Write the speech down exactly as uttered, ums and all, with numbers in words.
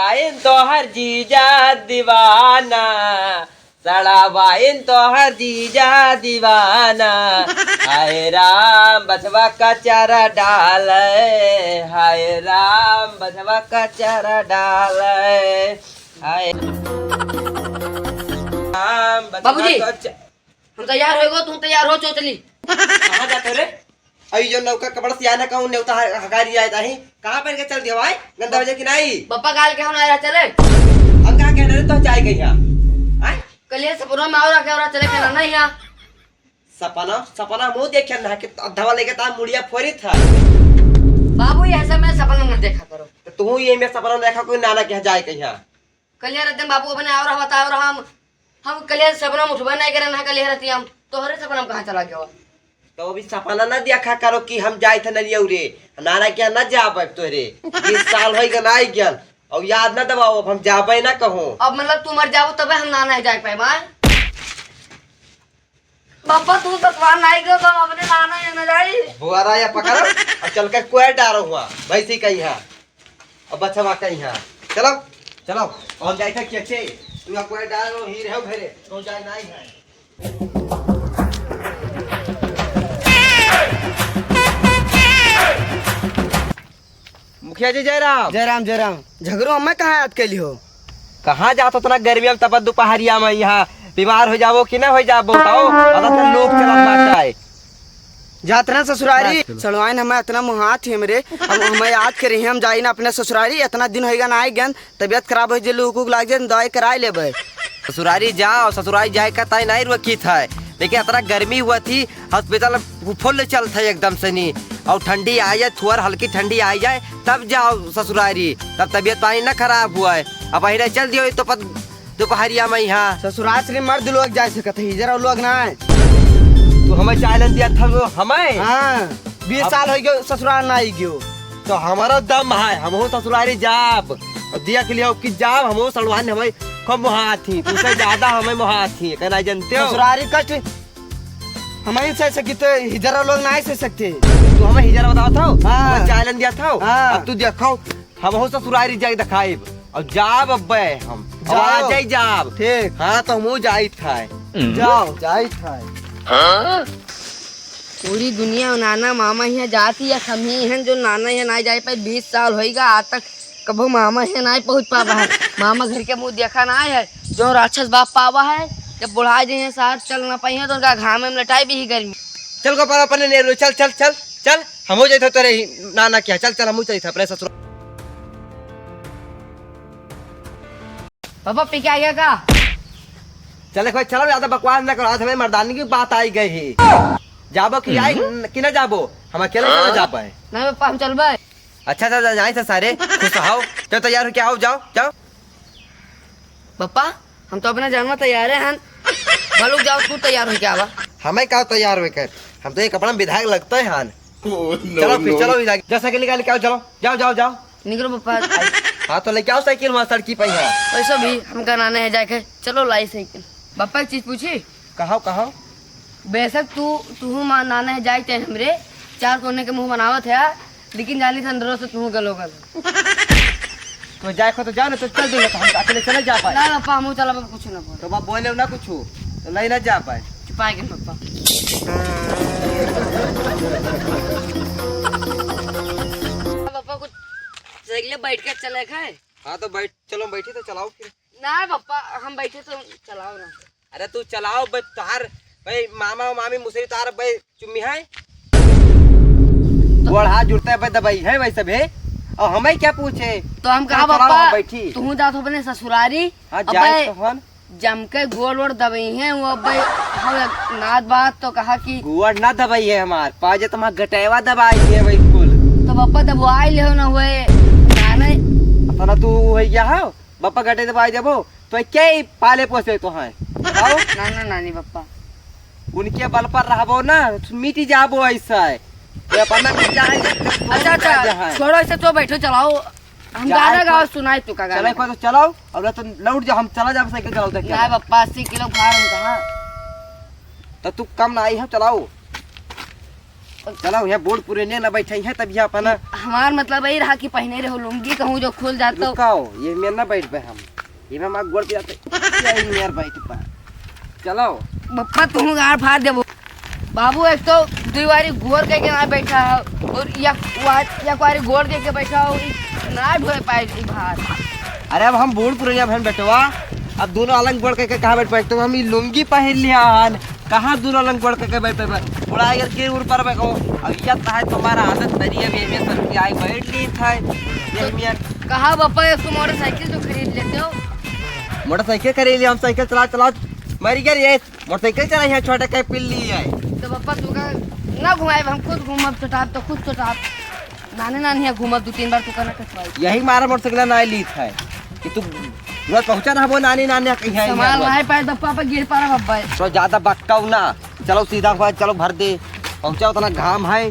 आइन तोहर जीजा दीवाना, सड़ावाइन तोहर जीजा दीवाना। हाय राम बछवा का चारा डाले, हाय राम बछवा का चारा डाले, हाय राम बछवा बाबूजी, का चा- हम तैयार होइगो, तू तैयार हो, चो चली। कहाँ जात हो रे? अई जो नौका कपड़ा सियाना का उ नेवता ह-, हकारी आए ताही। कहाँ पहन के चल दिया भाई? गंदा बजे कि नहीं? पप्पा गाल के हम ना चले। अब कहाँ कहना रे तो जाए गई यहाँ? आय? कलिया सपना में और आके और चले कहना नहीं यहाँ। सपना, सपना मुँह देखे ना कि अधवा लेके ता मुड़िया फोरी था। बाबू, ये ऐसा मैं सपना मत देखा करो। तो तू ये मेरा सपना देखा कोई नाना के यहाँ जाए कहीं यहाँ। कलिया रतन बाबू अपने और रहता और हम, हम कलिया सपना में उठबे नहीं करे ना कलिया रहती हम। तोहरे सपना में कहाँ चला गया? तो अभी सपना ना देखा करो कि हम जाए थे नलियौरे, नाना क्या ना जाब अब तोहरे। बीस साल होई गन आई गन, और याद ना दबाओ, अब हम जाबे ना कहूँ। अब मतलब तू मर जाओ तबे हम नाना है जाए पाए, माँ। पापा, तू तो कहाँ नहीं गयो, तो अपने नाना है ना जाई। बुआरा या पकड़ो, अब चल के कुएं डारो हुआ, भैंसी कहीं है। अब बचवा कहीं है। चलो, चलो, हम जाए थे खेते। तू या कुएं डारो ही रहो घरे, तो जाए नहीं है। मुखिया जी, जय राम। जय राम, जय राम। झगड़ू, हमें कहाँ याद कैली हो? कहाँ जात हो उतना गर्मी में, तपत दुपहरिया में यहाँ बीमार हो जाबो कि ना हो जाबो? बताओ, पता तो लोग चलत बाटे। जात रहन ससुरारी, चलो। सड़वाइन हमें इतना मुहात ही हमरे, अब हमें याद करी हम जाई ना अपने ससुरारी, इतना दिन होइगा ना आई गन, तबियत खराब हो जे लूक उक लाग जाए, दवाई कराई लेबे। ससुरारी जाओ, ससुरारी जाए का ताई नहीं रोकी था, लेकिन इतना गर्मी हुआ थी, हॉस्पिटल फुल चलत है एकदम से नहीं, और ठंडी आ जाए, थोड़ा हल्की ठंडी आ जाए, तब जाओ ससुरारी, तब तबियत पानी ना खराब हुआ है। अब अहिरे चल दियो तो पत-, दोपहरिया में यहाँ। ससुराल से मर्द लोग जाए सकत है, इधर लोग ना है। तू हमें चालन दिया था वो हमें? हाँ, बीस अब साल हो गयो ससुराल ना आई गयो। तो हमारा दम है, हम हो ससुरारी जाब। और देख लियो कि जाब, हम हो सड़वान हमें कम मोहात ही, तुमसे ज्यादा हमें मोहात ही, कहना जानते हो? ससुरारी कष्ट हमें सह सकी तो हिजरा लोग ना सह सकते। तू हमें हिजरा बताओ था, हाँ। हमें चालन दिया था। हाँ। अब तू देखो, हम हो ससुरारी जाए दिखाइब। और जाब अब्बे हम। अब आ जाओ। जाई जाब। ठीक। हाँ, तो हम हो जाई था। जाओ, जाई था। पूरी दुनिया नाना मामा हियाँ जाती है, हम ही हैं जो नाना हियाँ ना जाए पाए। बीस साल होइगा आज तक कबो मामा हियाँ ना पहुँच पावा है। मामा घर के मुँह देखा ना है, जो राक्षस बाप पावा है, जब बुढ़ा जाए हैं साथ चल ना पाई हैं तो उनका घाम में लटाई भी ही गर्मी। चल गोपाल अपने नेहरू, चल, चल, चल, चल, हम हो जाए थे तेरे ही नाना क्या, चल, चल, हम हो जाए थे अपने ससुर। पापा पी के आ गया का? चले कोई चलो, ज्यादा बकवास ना करो, आज हमें मर्दानी की बात आई गई ही। जाबो कि आई न-, कि ना जाबो? हम अकेले चले जाबे। नहीं पापा, हम चलबे। अच्छा, अच्छा, अच्छा, जाए थे सारे, खुश हो। चलो तैयार हो क्या, आओ, जाओ, जाओ। पापा, हम तो अपना जानवर तैयार है हन। बालू जाओ, तू तैयार हो क्या बा? हमें का तैयार हो कर? हम तो ये कपड़ा में विधायक लगते हैं हन। Oh, no, चलो फिर, no। चलो विधायक, जा साइकिल निकाल के आओ, चलो, जाओ, जाओ, जाओ। निकलो पापा। हाँ, तो लेके आओ साइकिल वहाँ सड़की पे ही है। वैसे भी हमका नाना है जाके, चलो लाई साइकिल। पापा, एक चीज पूछी? कहो, कहो। बेशक तू, तू माँ नाना है जाए चाहे हमरे, चार कोने के मुंह बनावत है, लेकिन जानी था अंदरों से तू गलो गल। तो जाए को तो जाओ ना, तो चल दो, तो हम अकेले चले जा पाए। ना पापा, हम चला, कुछ ना बोल। तो बाप बोले ना कुछ, तो ले ना जा पाए। चुपाए के पापा। पापा कुछ साइकिल बैठ के चले खाए। हाँ, तो बैठ, चलो, बैठी तो चलाओ फिर। ना पापा, हम बैठे तो चलाओ ना। अरे, तू चलाओ बे, तोहार भाई मामा और मामी मुसरी तोहार भाई चुम्मी है। तो गोड़ हाथ जुड़ते हैं भाई, दबाई है भाई सब है। और हमें क्या पूछे? तो हम कहा, चलो, चलाओ, पापा, हम बैठी। तू जात हो अपने ससुरारी। हाँ, अब जाए भाई, तो हम। जम के गोड़ वोड़ दबाई हैं, वो अब भाई हम नात बात तो कहा कि गोड़ ना दबाई है हमार, पाजे तुम्हार गटेवा दबाई है भाई कुल। तो पापा दबवाई ले हो ना हुए, जाने। अपना तू हुए क्या हो? बप्पा गटे दबाई देबो, तो के ही पाले पोसे तो हैं? आओ। नाना नानी बप्पा। उनके बल पर रहबो ना, मिटी जाबो ऐसा है। ये अपना मिट जाए, अच्छा, अच्छा, छोड़ो इसे, तो बैठो, चलाओ। हम गाना गाओ, सुनाए तू का गाना। चलो, एक बार तो चलाओ, और तो लौट जाओ, हम चला जाब साइकिल चलाओ, देख के। ना बप्पा, अस्सी किलो भार हम कहाँ? तो तू कम ना आई है, चलाओ। चलो, यहाँ बूढ़ पुरनिया ना बैठे हैं, तब यहाँ अपना हमार मतलब यही रहा कि पहने रहो लुंगी, कहूँ जो खुल जात तो। रुकाओ, ये में ना बैठ पे हम, ये में हमार गोड़ पे जाते, यही मेर बैठ पा। चलो। बप्पा, तुम गाड़ फाड़ देबो। बाबू, एक तो दुई बारी गोड़ के, के ना बैठा हो, और या, वा-, या कुआरी गोड़ के, के बैठा हो, ई ना ढोए पाए ई भार। अरे, अब हम बूढ़ पुरनिया भन बेटवा, अब दोनों अलग गोड़ के, के कहाँ बैठ पाए? तो हम ई लुंगी पहिर लिया हन, कहाँ दोनों अलग गोड़ के, के बैठ पाए? थोड़ा अगर गिर उड़ पर बैठो, अब या तहाय तुम्हारा आदत तरी है, ये सब की आई बैठ ली था, ये मियाँ। कहा बप्पा, इसको मोटरसाइकिल तो खरीद लेते हो। मोटरसाइकिल खरीद लिया, हम साइकिल चला, चला, मर गया रे। मोटरसाइकिल चलाई है, छोटे के पिल्ली है। तो बप्पा, तू का ना घुमाए, हम खुद घूमब चटाब, तो खुद चटाब। नाने नानी है घूमब, दो तीन बार तू का ना कटवाई। यही मारा मोटरसाइकिल ना ली था कि तू तुरंत पहुंचा ना, वो नानी नानी कहीं है सामान यार। लाए पाए बप्पा, पर गिर पड़ा बप्पा। तो ज्यादा बक्काऊ ना, चलो सीधा हुआ, चलो भर दे, पहुंचा, उतना घाम है।